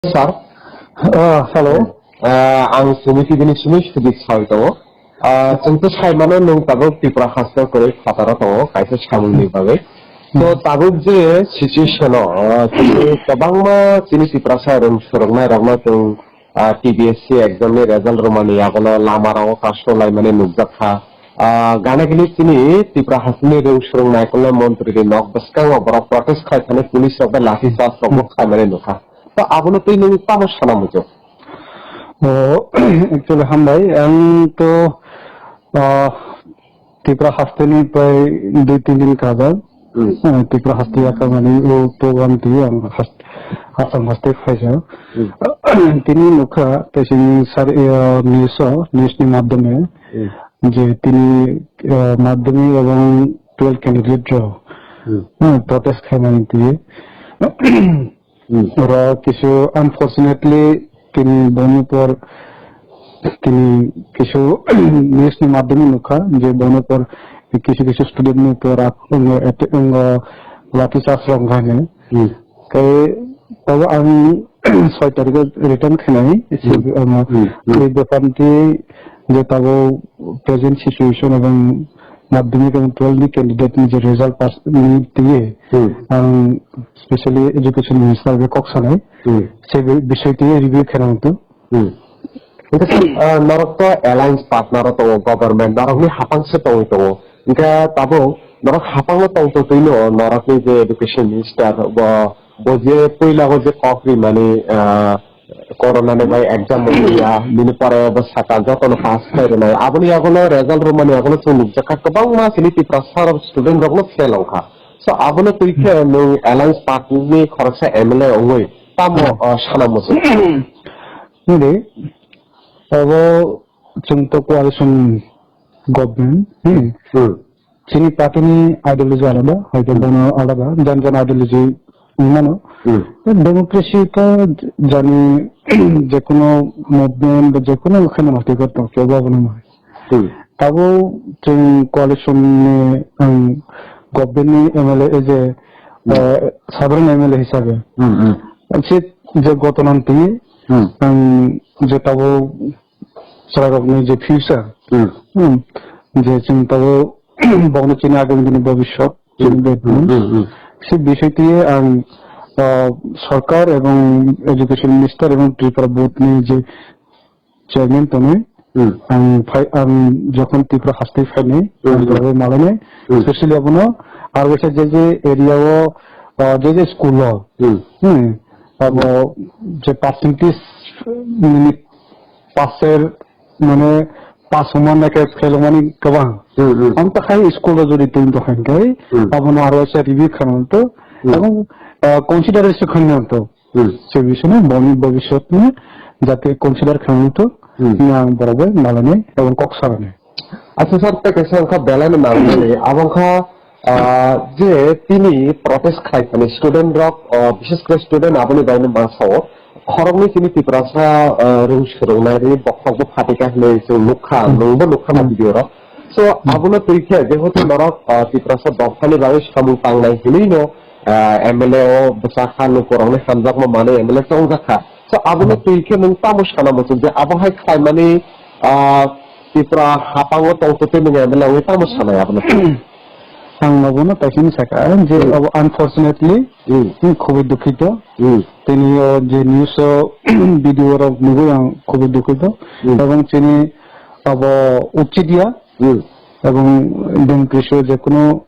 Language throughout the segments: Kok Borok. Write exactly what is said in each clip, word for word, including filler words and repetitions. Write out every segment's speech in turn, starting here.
Sir. Ah, hello. Ah, ang Sumi T V ni Sumi Sudik sai tongo. Ah, chwng to sai mano nwng tabuk Tripura haste kwrwi phataro tongo, kaisa samungni bagwi. To tabuk je situation o, ah, chini kwbangma chini Tiprasa rwng swrwngnai rokno chwng, ah, T P S C exam ni result rwmani yagulo lama rogo kasto laimani nukjak kha. Ah, gana gini chini Tripura hasteni rwng swrwng naikolnai montri ni nok bwskango borok protest khai thani police rok bai lathi charge rok bo khaimani nukha. To abono twi nwng tamo sana muchung? O, actually, hambai. Ang to, ah, Tripura hasteni prai dui tin din kajak. Hmm. Ah, Tripura haste yakamani o program twi ang hast-, Assam haste phaijak. Hmm. Tini nukha, tei sini sar, ah, news o, news ni madhyome, Hmm. je tini, ah, madhyamik ebong twelve candidate rok, Hmm. ah, protest khaimani twi. Hmm. Oro kisu unfortunately tini boni por tini kisu news ni madhyome nukha je boni por kisu kisu student ni por ak-, ete-, lathi charge rok wngkha hwnwi. Hmm. Khe tabo ang soi tarikh o return khainai, Hmm. se, um, Hmm. Hmm. ei bepar twi je tabo present situation ebong madhyamik ebong twelve ni candidate ni je result pass ni twi Hmm. ang specially education minister bai kok sanai. Hmm. Se bi-, bisoi twi review khainai tu. Hmm. Hingke, ah, norok to alliance partner o tongo, government, norokni hapang se tongwi tongo. Hingke tabuk norok hapang o tongtotwino norokni je education minister bo, bo je puila o je kok rimani, ah, corona ni bai exam wngya, bini pore bo saka jotono pass khai rwnai. Aboni yagulo result rwmani yagulo chwng nukjakha kwbangma chini Tiprasa student rokno fail wngkha. So abono twi khe nwng alliance party ni khoroksa M L A wngwi tamo, ah, sana muchung? Nini, abo chwng to coalition government, hmm. Hmm. Chini party ni ideology alada, hoito Hmm. bono alada, jan jan ideology wngmano. Hmm. Democracy to jani jekono movement ba jekono kheno hati ko tongkhe bo bono mai. Hmm. Tabuk chwng coalition ni, um, government ni M L A je, Hmm. ah, sadharan M L A hisabe. Hmm, hmm. Se je gotonan twi, Hmm. um, je tabuk chwrairokni je future, Hmm. hmm, je chwng tabuk bokno chini agami dini bobiswt, chini Hmm. bebak. Hmm, hmm, hmm. Se bisoi twi ang, ah, sorkar ebong education minister ebong Tripura board ni je chairman tongwi, Hmm. ang phai, ang jokhon Tripura haste phainai, Hmm, ang hmm. Borok malainai, Hmm. Especially abono aro kaisa je je area o, ah, je je school o, Hmm. hmm, abo je percentage nini pass er mane pass wngmani khe fail wngmani kwbang. Hmm, hmm. Ang ta khai school o jodi twi tongkha hwnkhe Hmm. abono aro kaisa review khainai to Hmm. ebong, ah, consideration khainai to. Hmm. Se bisingno boni bobiswtni jate consider khainai to Hmm. ni ang borok bai malainai ebong kok salanai. Acha sir, tei kaisa wngkha belai no nangmani, abo wngkha Ah, je tini protest khlai thani student rok, ah, bishes khe student aboni bagwi ma sao, khoroknwi chini Tiprasa, ah, rwng swrwngnai rwi bokhok bo phatika hinwi chwng nukha, Hmm. nwngbo nukha na Hmm. video rok. So, Hmm. abono twi khe jehetu norok, ah, Tiprasa dophani bagwi samung tangnai hinwi no, ah, M L A o bwsakha, lukurokni hamjakma manwi M L A chongjak kha. So, abono Hmm. twi khe nwng tamo sana muchung je abo hai khlaimani, ah, Tipra hapango tongtotwi nwng M L A wngwi tamo sanai abono? Ang abono taisini saka je Hmm. abo unfortunately Hmm. ang khoboi dukhito. Hmm. Tini o je news o video rok nugwi ang khoboi dukhito. Hmm. Ebong chini abo uchit ya. Hmm. Ebong beng kisu je kuno,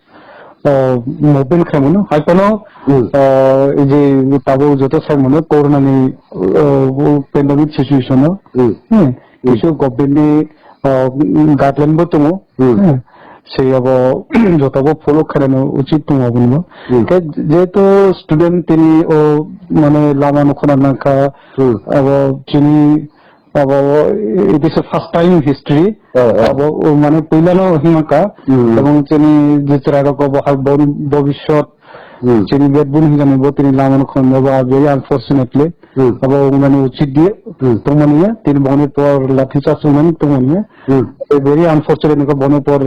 ah, movement khaimano. Hai kono, Hmm. ah, je tabuk joto saimano corona ni, ah, pandemic situation o. Hmm. Hmm. Hmm. Kisu government ni, ah, guideline bo tongo. Hmm. Hmm. Se abo joto bo follow khainani uchit tongo aboni bo. Hmm. Khe jehetu student tini o mane lama no khona nangkha, Hmm. abo chini abo it is a first time history. Eh, eh. Abo o mane puila no himaka. Hmm. Ebong chini je chwrai rok bo hai bon bobiswt Hmm. Chini backbone hinjani bo tini lama no khonjabo, a very unfortunately. Hmm. Abo wngnani uchit diye Hmm. tongmani ya, tini bongni por lathi charge wngnani tongmani ya. Hmm. A very unfortunate nokha bongni por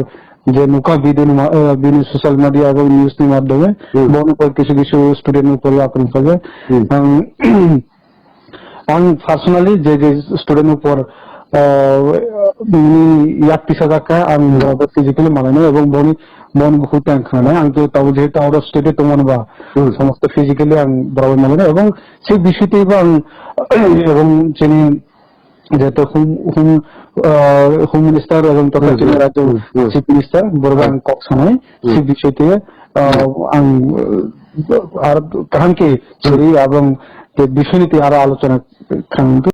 je nokha video ni ma-, eh, bini social media abo news ni madhyome Hmm. bongni por kisu kisu student ni por akromkha je. Hmm. Ang Ang personally je je student upor, ah, nini yak tisa jakha, ang Hmm. borok physically malainai ebong boni, boni bukhuk tang khanai. Ang to tabo jehetu out of state tongmani ba, Hmm. somosto physically ang borok malainai ebong se bishoy tei bo ang, ebong chini jehetu home, home, ah, home minister ebong totha Hmm, chini hmm, rajyo hmm, hmm. Chief Minister borok Hmm. ang kok sanai, Hmm. se bishoy tei, ah, Hmm. ang, ah, ar kaham ke Hmm. chiri ebong je bishoy ni tei aro alochona khanai.